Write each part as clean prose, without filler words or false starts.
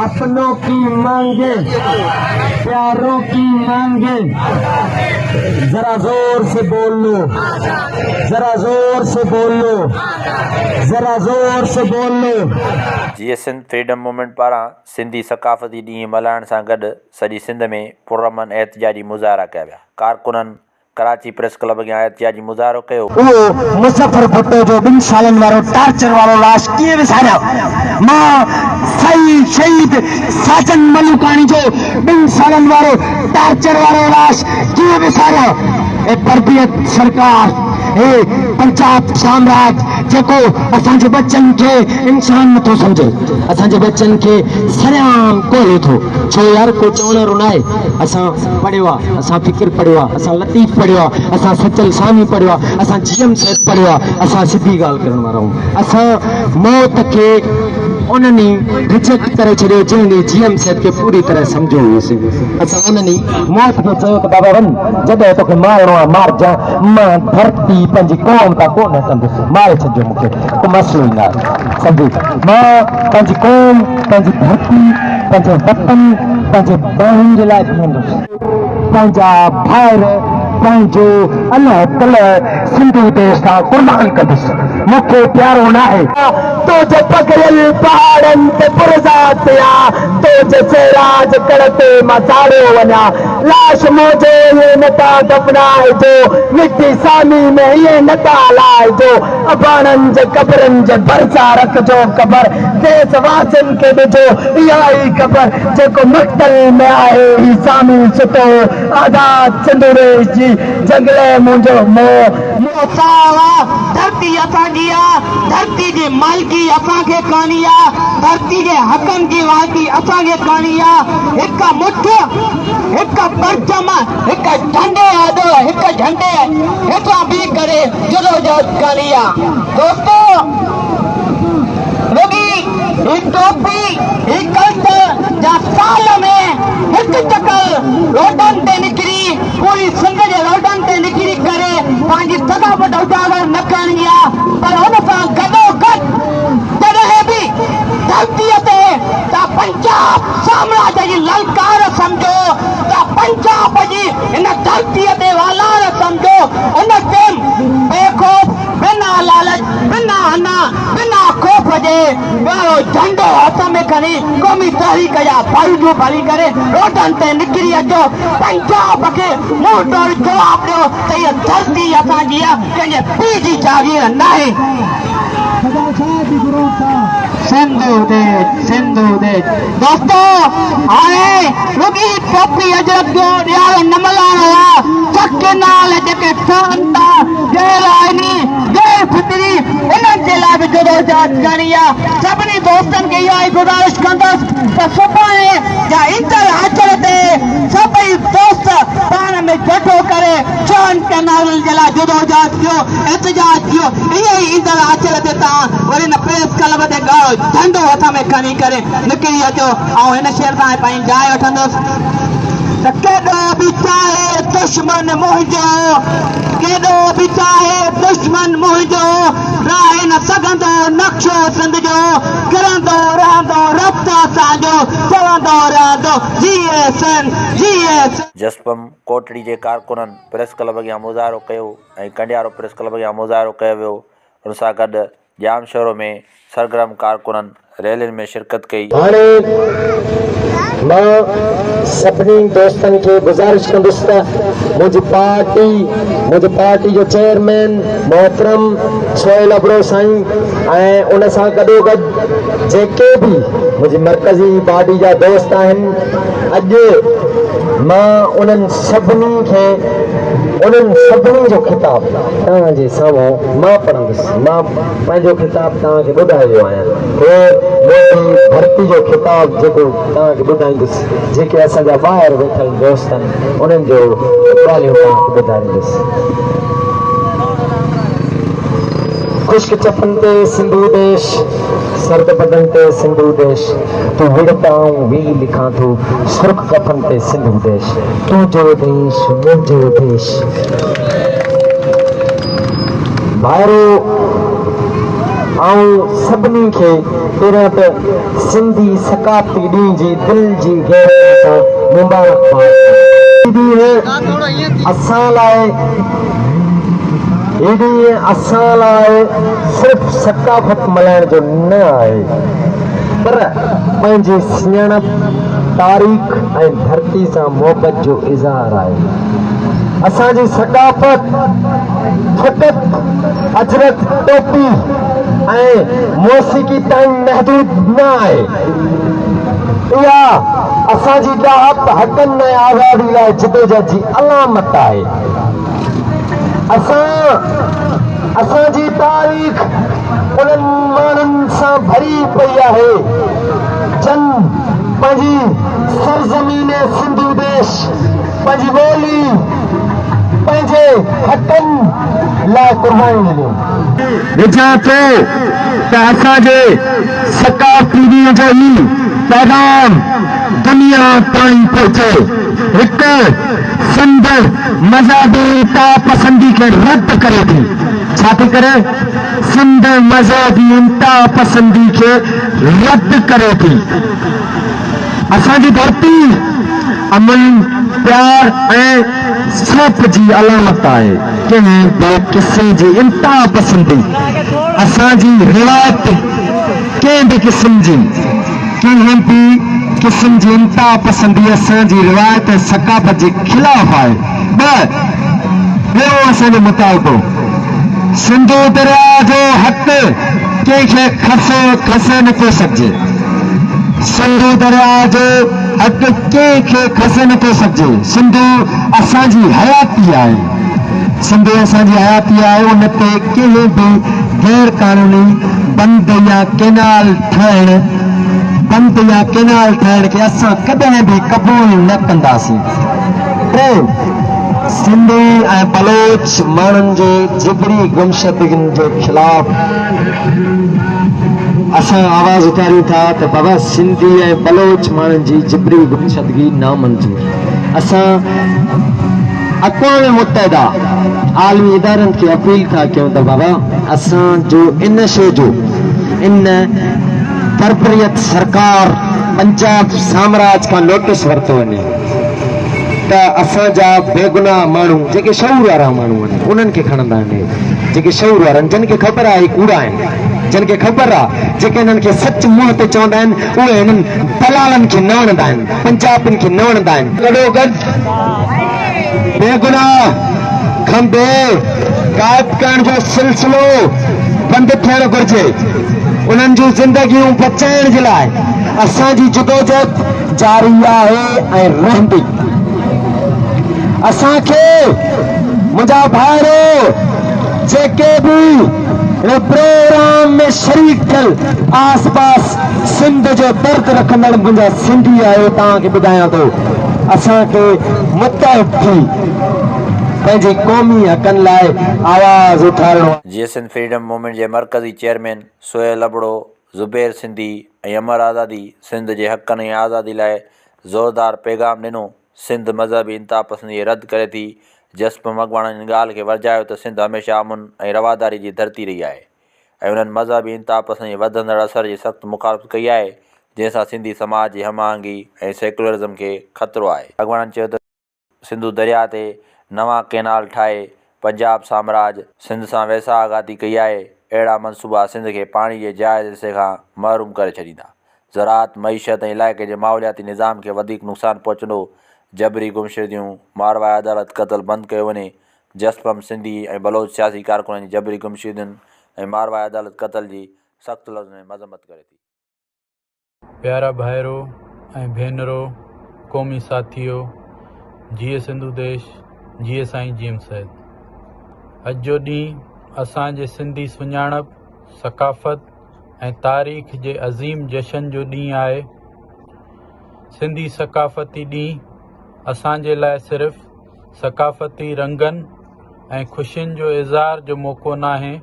اپنون ڪي مانگي پيارون ڪي مانگي ذرا زور سي بول لو ذرا زور سي بول لو ذرا زور سي بول لو. جيئي سنڌ فريڊم موومينٽ پاران سنڌي ثقافتي ڏينهن ملهائڻ سان گڏ سڄي سنڌ ۾ پرامن احتجاجي مظاهرا ڪيا ويا، ڪارڪنن ڪراچي پريس ڪلب اڳيان احتجاجي مظاهرو ڪيو. اهو مظفر ڀٽو جو ٻن سالن وارو ٽارچر وارو لاش ڪيئن وساريان؟ مان سائين شهيد ساجن ملوڪاڻي جو ٻن سالن وارو ٽارچر وارو لاش ڪيئن وساريان؟ اي تربيت سرڪار، هي پنجاب سامراج جيڪو اسان جي ٻچن کي انسان نٿو سمجهي، اسان جي ٻچن کي سرعام ڪوهي ٿو. ڇو يار ڪو چوڻ وارو ناهي؟ اسان پڙهيو آ، اسان فڪر پڙهيو آ، اسان لطيف پڙهيو آ، اسان سچل سامي پڙهيو آ، اسان جي ايم سيد پڙهيو آ، اسان سڌي ڳالهه ڪرڻ وارا آهيون. اسان موت کي ان ڏينهن رجيڪٽ ڪري ڇڏيو جنهن ڏينهن جي ايم سيد کي پوري طرح سمجهيو هيوسين. اسان ان ڏينهن موت کي چيو ته بابا وڃ جڏهن توکي مارڻو آ مارجان، مان ڌرتي پنهنجي قوم تان ڪونه هٽندس، ماري ڇڏجو مون کي ڪو مسئلو ئي ناهي. سمجهي مان پنهنجي قوم، پنهنجي ڌرتي، پنهنجي وطن، پنهنجي ماڻهن جي لاء بيهندس. پنهنجا ڀائر، پنهنجو الهه تلهه سنڌو ديس تان قربان ڪندس. مون کي پيارو ناهي. تنهنجي پگهريل پهاڙن تي پرزا ٿيان، تنهنجي صحرا جي ڪڙ تي مان ساڙيو وڃان. لاش منهنجو ائين نه تان دفنائجو، مٽي سامي ۾ ائين نه تان لائجو. اباڻن جي قبرن جي ڀرسان رکجو قبر، ديس واسين کي ڏجو اها ئي خبر، جيڪو مقتل ۾ آهي هي سامي ستو، آزاد سنڌوديش جي جنگلي منهنجو موهه. ساهه آ، ڌرتي اسان جي آ، ڌرتي جي مالڪي اسان کي ڪرڻي آ، ڌرتي جي حقن جي واڳي اسان کي ڪرڻي آ، هڪ مٺ، هڪ پرچم، هڪ جهنڊي آڏو، هڪ جهنڊي هيٺان بيهي ڪري جدوجهد ڪرڻي آ. دوستو رڳي هي ٽوپي هي ڪلچر جا سال ۾ هڪ چڪر روڊن تي نڪري پوري سنڌ جي روڊن تي نڪري ڪري پنهنجي ثقافت اجاگر نه ڪرڻي آ پر ان سان گڏوگڏ جڏهن به ڌرتي تي ته پنجاب سامراج جي للڪار سمجهو ته پنجاب جي هن ڌرتيء تي والار سمجهو، ان ٽيم بي خوف، بنا لالچ، بنا انا، بنا خوف جي ڳاڙهو جهنڊو هٿ ۾ کڻي قومي تحريڪ جا ڀرجون ڀري ڪري روڊن تي نڪري اچو، پنجاب کي منهن ٽوڙ جواب ڏيو ته هيء ڌرتي اسان جي آ، ڪنهن جي پيء جي جاگير ناهي. سنڌو ديش سنڌو ديش دوستو هاڻي رڳي ٽوپي اجرڪ جو ڏيهاڙو نه ملهائڻو آ چڪ نال جيڪي ٺهن ٿا غير آئيني غير فطري انهن جي لاء به جدوجهد ڪرڻي آ سڀني دوستن کي اها ئي گذارش ڪندس ته سڀاڻي يا ايندڙ آچر تي سڀئي دوست پاڻ ۾ جٺو ڪري ڇهن ڪئنالن جي لاء جدوجهد ڪيو احتجاج ڪيو ائين ئي ايندڙ آچر تي توهان وري هن پريس ڪلب تي ڳاڙهو جهنڊو هٿ ۾ کڻي ڪري نڪري اچو. آئون هن شعر سان پنهنجي جاء وٺندس ته ڪيڏو به چاهي دشمن منهنجو، ڪيڏو به چاهي دشمن منهنجو، ڊاهي نه سگهندو نقشو سنڌ جو، ڪرندو رهندو رت اسان جو، چوندو رهندو جيئي سنڌ، جيئي سنڌ. جسقم ڪوٽڙي جي ڪارڪنن پريس ڪلب اڳيان مظاهرو ڪيو. ۽ ڪنڊيارو پريس ڪلب اڳيان مظاهرو ڪيو ويو ان سان گڏ ڄامشورو ۾ سرگرم ڪارڪنن ريلين ۾ شرڪت ڪئي. هاڻي مان سڀني دوستن کي گذارش ڪندس ته منهنجي پارٽي منهنجي پارٽي جو چيئرمين محترم سهيل ابڙو سائين ۽ ان سان گڏوگڏ جيڪي به منهنجي مرڪزي باڊي جا دوست آهن اڄ مان انهن سڀني کي انهن سڀني جو خطاب توهان جي سامهون مان پڙهندس. مان پنهنجو خطاب توهان کي ٻڌائي ويو آهيان. هو منهنجي ڀرتي جو خطاب جيڪو توهان کي ٻڌائيندس، جيڪي اسان جا ٻاهر ويٺل دوست آهن، انهن جو ڳالهيون توهان کي ٻڌائيندس. خشڪ چپن تي سنڌو ديش، سرد بدن تي سنڌو ديش، تون وڙهه ته آئون ويهي لکان ٿو، سرخ ڪفن تي سنڌو ديش. تنهنجو ديش منهنجو ديش. ڀائرو! آئون سڀني کي پهريان ته سنڌي ثقافتي ڏينهن جي دل جي گهرائين سان مبارڪباد ڏيان. هي ڏينهن اسان لاء هي ڏينهن اسان لاء صرف ثقافت ملهائڻ جو نه آهي پر پنهنجي سڃاڻپ، تاريخ ۽ ڌرتي سان محبت جو اظهار آهي. اسان جي ثقافت فقط اجرڪ، ٽوپي ۽ موسيقي تائين محدود نه آهي. اها اسان جي ڏاهپ، حقن ۽ آزادي لاء جدوجهد جي علامت آهي. اسان اسان جي تاريخ انهن ماڻهن سان ڀري پئي آهي، جن پنهنجي سرزمين سنڌو ديش، پنهنجي ٻولي، پنهنجي حقن لاء قربانيون ڏنيون. وجهان ٿو ته اسان جي ثقافتي ڏينهن جو هي پيغام دنيا تائين پهچي. هڪ سنڌ مذهبي انتهاپسندي کي رد ڪري ٿي. ڇا ٿي ڪري؟ سنڌ مذهبي انتهاپسندي کي رد ڪري ٿي. اسان جي ڌرتي امن، پيار ۽ سهپ جي علامت آهي. ڪنهن به قسم جي انتهاپسندي اسان جي روايت ڪنهن به قسم جي ڪنهن به قسم جي انتهاپسندي اسان جي روايت ۽ ثقافت جي خلاف آهي. ٻه، ٻيو اسان جو مطالبو سنڌو درياء جو حق ڪنهن کي کسي کسي نه ٿو سگهجي. سنڌو درياء جو حق ڪنهن کي کسي نه ٿو سگهجي. سنڌو اسان جي حياتي آهي. سنڌو اسان جي حياتي آهي ان تي ڪنهن به غير قانوني بند يا ڪينال ٺاهڻ بند يا ڪينال ٺاهڻ کي اسان ڪڏهن به قبول نه ڪنداسين. ٽي، سنڌي ۽ بلوچ ماڻهن جي جبري گمشدگين جي خلاف اسان آواز اٿاريون ٿا ته بابا سنڌي ۽ بلوچ ماڻهن جي جبري گمشدگي نامنظور. اسان اقوام متحده، عالمي ادارن کي اپيل ٿا ڪيون ته بابا اسان جو ان شيء جو ان بربريت سرڪار پنجاب سامراج کان نوٽس ورتو وڃي ته اسان جا بيگناهه ماڻهو جيڪي شعور وارا ماڻهو آهن انهن کي کڻندا آهن اهي جيڪي شعور وارا آهن جن کي خبر آهي اهي ڪوڙا آهن جن کي خبر آهي جيڪي انهن کي سچ منهن تي چوندا آهن اهي هنن دلالن کي نه وڻندا آهن پنجابين کي نه وڻندا آهن. گڏوگڏ بيگناهه کنڀي غائب ڪرڻ جو سلسلو بند ٿيڻ گهرجي، انهن جون زندگيون بچائڻ جي لاء اسان جي جدوجهد جاري آهي ۽ رهندي. اسان کي منهنجا ڀائرو جيڪي به هن پروگرام ۾ شريڪ ٿيل آس پاس سنڌ جو درد رکندڙ منهنجا سنڌي آهيو توهان کي ٻڌايان ٿو اسان کي متحد ٿي پنهنجي قومي حقن لاء آواز اٿارڻو آهي. جيئي سنڌ فريڊم موومينٽ جي مرڪزي چيئرمين سهيل ابڙو، زبير سنڌي ۽ امر آزادي سنڌ جي حقن ۽ آزادي لاء زوردار پيغام ڏنو، سنڌ مذهبي انتهاپسندي کي رد ڪري ٿي، جسقم اڳواڻن ان ڳالهه کي ورجايو ته سنڌ هميشه امن ۽ رواداري جي ڌرتي رهي آهي ۽ انهن مذهبي انتهاپسندي جي وڌندڙ اثر جي سخت مخالفت ڪئي آهي، جنهن سان سنڌي سماج جي هم آهنگي ۽ سيڪيولرزم کي خطرو آهي. اڳواڻن چيو ته سنڌو درياهه تي نوان ڪئنال ٺاهي پنجاب سامراج سنڌ سان ويساهه گهاتي ڪئي آهي، اهڙا منصوبا سنڌ کي پاڻي جي جائز حصي کان محروم ڪري ڇڏيندا، زراعت، معيشت ۽ علائقي جي ماحولياتي نظام کي وڌيڪ نقصان پهچندو، جبري گمشديون، ماروائي عدالت قتل بند ڪيو وڃي، جسقم سنڌي ۽ بلوچ سياسي ڪارڪنن جي جبري گمشدين ۽ ماروائي عدالت قتل جي سخت لفظن ۾ مذمت ڪري ٿي. پيارا ڀائرو ۽ ڀينرو، قومي ساٿيو، جيئي سنڌو ديش، جيئي سائين جي ايم سيد. اڄ جو ڏينهن اسان جي سنڌي سڃاڻپ، ثقافت ۽ تاريخ جي عظيم جشن جو ڏينهن آهي. سنڌي ثقافتي ڏينهن اسان جي لاء صرف ثقافتي رنگن ۽ خوشين جو اظهار جو موقعو ناهي،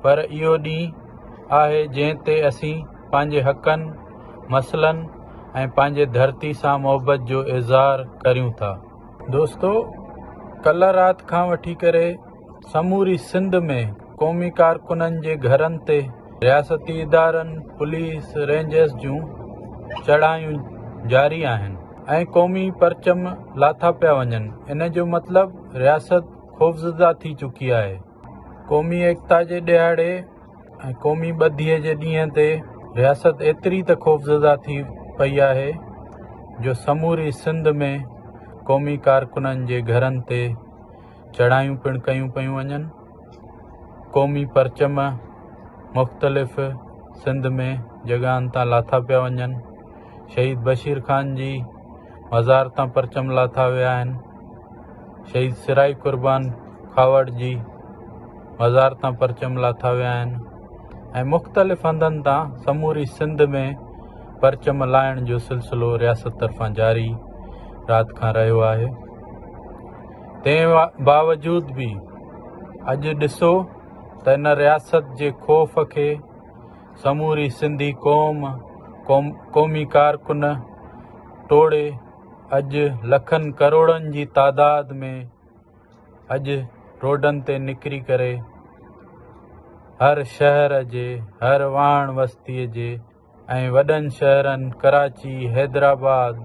پر اهو ڏينهن آهي جنهن تي اسين پنهنجي حقن، مسئلن ۽ پنهنجي ڌرتي سان محبت جو اظهار ڪريون ٿا. دوستو ڪلهه رات کان وٺي ڪري سموري سنڌ ۾ قومي ڪارڪنن جي گهرن تي رياستي ادارن، پوليس، رينجرز جون چڙهايون جاري آهن ۽ قومي پرچم لاٿا پيا وڃن، ان جو مطلب رياست خوفزده ٿي چڪي آهي. قومي ايڪتا جي ڏهاڙي ۽ قومي ٻڌيء جي ڏينهن تي رياست ايتري ته خوفزده ٿي پئي آهي جو سموري سنڌ ۾ قومي ڪارڪنن جي گهرن تي چڙهايون پڻ ڪيون پيون وڃن. قومي پرچم مختلف سنڌ ۾ جڳهن تان لاٿا پيا وڃن. شهيد بشير خان جي مزار تان پرچم لاٿا ويا آهن. شهيد سرائي قربان کهاوڙ جي مزار تان پرچم لاٿا ويا آهن ۽ مختلف هنڌن تان سموري سنڌ ۾ پرچم لاهڻ جو سلسلو رياست طرفان جاري رات کان رهيو آهي. تنهن باوجود به اڄ ڏسو ته ان رياست جي خوف کي سموري سنڌي قوم، قومي ڪارڪن ٽوڙي اڄ لکن ڪروڙن جي تعداد ۾ اڄ روڊن تي نڪري ڪري هر شهر جي هر واهڻ وستي جي ۽ وڏن شهرن ڪراچي، حيدرآباد،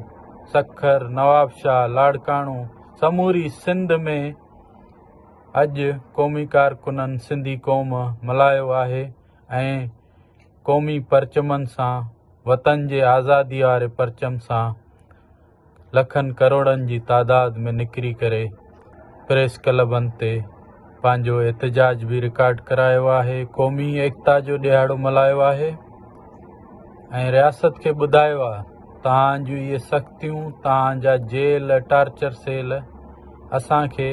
سکر، نوابشاهه، لاڙڪاڻو سموري سنڌ ۾ اڄ قومي ڪارڪنن سنڌي قوم ملهايو آهي ۽ قومي پرچمن سان وطن جي آزادي واري پرچم سان لکن ڪروڙن جي تعداد ۾ نڪري ڪري پريس ڪلبن تي پنهنجو احتجاج به رڪارڊ ڪرايو آهي، قومي ايڪتا جو ڏهاڙو ملهايو آهي ۽ رياست کي ٻڌايو آهي توهان جون اهي سختيون، توهان جا جيل، ٽارچر سيل اسان کي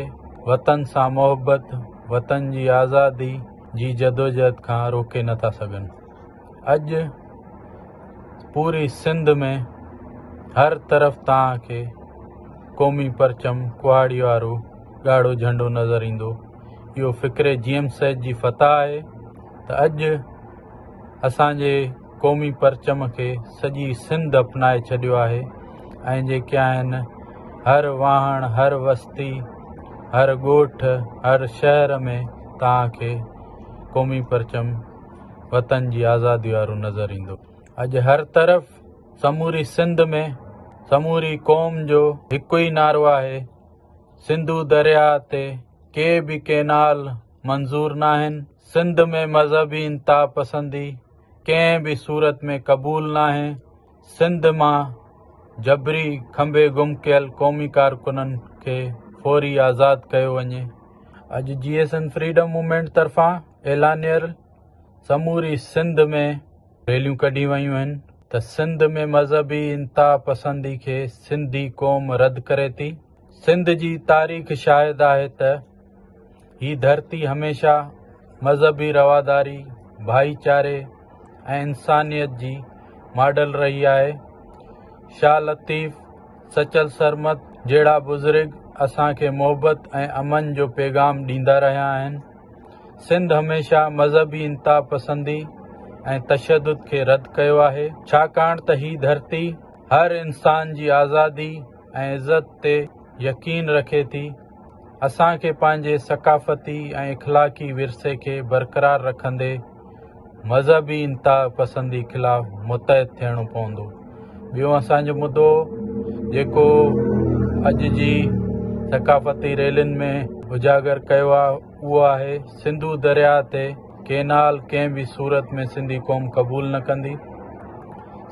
وطن سان محبت، وطن جي آزادي جي جدوجهد کان روڪي نٿا سگهن. اڄ پوري سنڌ ۾ هر طرف توهان کي قومي پرچم ڪهاڙي وارو ڳاڙهو جهنڊو نظر ايندو. اهو فڪر جي ايم سيد جي فتح آهي ته اڄ اسان جي قومي پرچم کي سڄي سنڌ اپنائي ڇڏيو آهي ۽ جيڪي آهن هر واهڻ، هر وستي، هر ڳوٺ، هر شهر ۾ توهان کي قومي پرچم وطن جي آزادي وارو نظر ايندو. اڄ هر طرف سموري سنڌ ۾ سموري قوم جو هڪ ئي نعرو آهي، سنڌو درياهه تي ڪي به ڪينال منظور ناهن، سنڌ ۾ مذهبي انتهاپسندي ڪنهن به صورت ۾ قبول ناهي، سنڌ مان جبري کنڀي گم ڪيل قومي ڪارڪنن کي فوري آزاد ڪيو وڃي. اڄ جيئي سنڌ فريڊم موومينٽ طرفان اعلانيل سموري سنڌ ۾ ريليون ڪڍيون ويون آهن ته سنڌ ۾ مذهبي انتها پسندي کي سنڌي قوم رد ڪري ٿي. سنڌ جي تاريخ شاهد آهي ته هي ڌرتي هميشه مذهبي رواداري، ڀائيچاري ۽ انسانيت جي ماڊل رهي آهي. شاهه لطيف، سچل سرمد جهڙا بزرگ اسان کي محبت ۽ امن جو پيغام ڏيندا رهيا آهن. سنڌ هميشه مذهبي انتهاپسندي ۽ تشدد کي رد ڪيو آهي، ڇاڪاڻ ته هي ڌرتي هر انسان جي آزادي ۽ عزت تي يقين رکي ٿي. اسان کي پنهنجي ثقافتي ۽ اخلاقي ورثي کي برقرار رکندي مذهبي انتهاپسندي خلاف متحد ٿيڻو پوندو. ٻيو اسان جو مدو جيڪو اڄ جي ثقافتي ريلين ۾ اجاگر ڪيو آهي اهو آهي سنڌو درياهه تي ڪينال ڪنهن به صورت ۾ سنڌي قوم قبول نه ڪندي.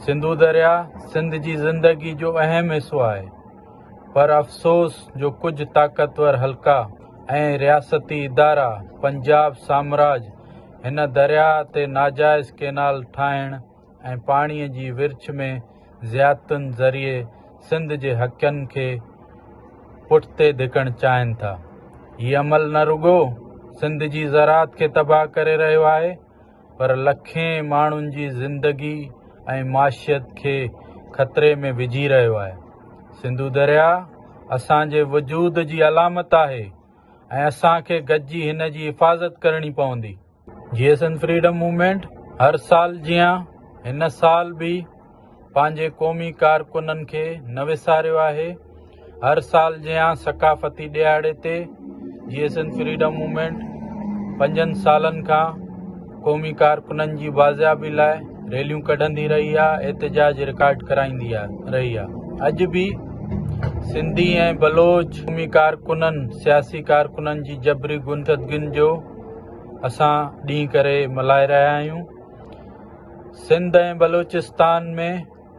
سنڌو درياهه سنڌ جي زندگي جو اهم حصو آهي پر افسوس جو ڪجهه طاقتور حلقا ۽ رياستي ادارا پنجاب سامراج هن درياهه تي ناجائز ڪينال ٺاهڻ ۽ پاڻي جي ورڇ ۾ زيادتين ذريعي سنڌ جي حقن کي پٺتي ڌڪڻ چاهين ٿا. هي عمل نه رڳو سنڌ جي زراعت کي تباهه ڪري رهيو آهي پر لکين ماڻهن جي زندگي ۽ معاشيت کي خطري ۾ وجهي رهيو آهي. سنڌو درياهه اسان جي وجود جي علامت آهي ۽ اسان کي گڏجي هن جي حفاظت ڪرڻي پوندي. جي سنڌ فريڊم موومينٽ هر سال جيان هن سال به پنهنجي قومي ڪارڪنن کي نه وساريو آهي. هر سال جيان ثقافتي ڏهاڙي تي جي سنڌ فريڊم موومينٽ پنجن سالن کان قومي ڪارڪنن جي بازيابي لاء ريليون ڪڍندي رهي آ، احتجاج رڪارڊ ڪرائيندي رهي آ. اڄ به سنڌي ۽ بلوچ قومي ڪارڪنن، سياسي ڪارڪنن جي جبري گمشدگين جو اسان ڏينهن ڪري ملهائي رهيا آهيون. سنڌ ۽ بلوچستان ۾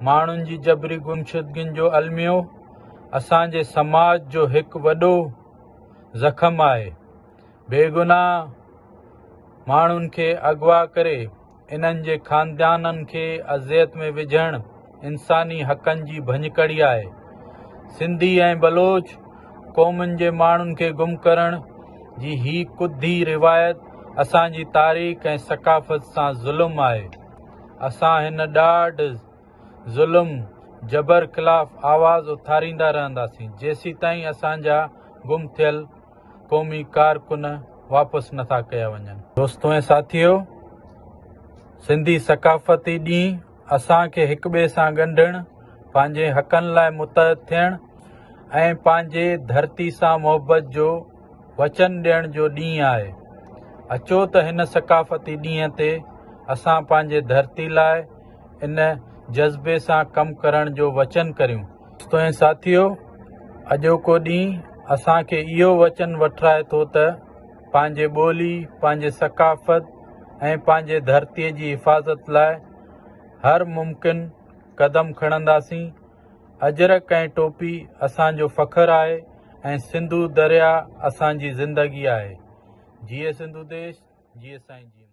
ماڻهن جي جبري گمشدگين جو الميو اسان جي سماج جو هڪ وڏو زخم آهي. بيگناهه ماڻهن کي اغوا ڪري انهن جي خاندانن کي اذيت ۾ وجهڻ انساني حقن جي ڀڃڪڙي آهي. سنڌي ۽ بلوچ قومن جي ماڻهن کي گم ڪرڻ جي هي ڪڌي روايت اسان جي تاريخ ۽ ثقافت سان ظلم آهي. اسان هن ڏاڍ، ظلم، جبر خلاف آواز اٿاريندا رهنداسين جيسيتائين اسان جا گم ٿيل قومي ڪارڪن واپس نٿا ڪيا وڃن. دوستو ۽ ساٿيو! سنڌي ثقافتي ڏينهن اسان کي هڪٻئي سان ڳنڍڻ، پنهنجي حقن لاء متحد ٿيڻ ۽ پنهنجي ڌرتي سان محبت جو وچن ڏيڻ جو ڏينهن آهي. اچو ته هن ثقافتي ڏينهن تي اسان پنهنجي ڌرتي لاء ان جذبي سان ڪم ڪرڻ جو وچن ڪريون. دوستو ۽ ساٿيو! اڄوڪو ڏينهن اسان کي اهو وچن وٺرائي ٿو ته پنهنجي ٻولي، پنهنجي ثقافت ۽ پنهنجي ڌرتيء جي حفاظت لاء هر ممڪن قدم کڻنداسين. اجرڪ ۽ ٽوپي اسان جو فخر آهي ۽ سنڌو درياء اسان جي زندگي آهي. جيئي سنڌو ديش، جيئي سائين جيئي.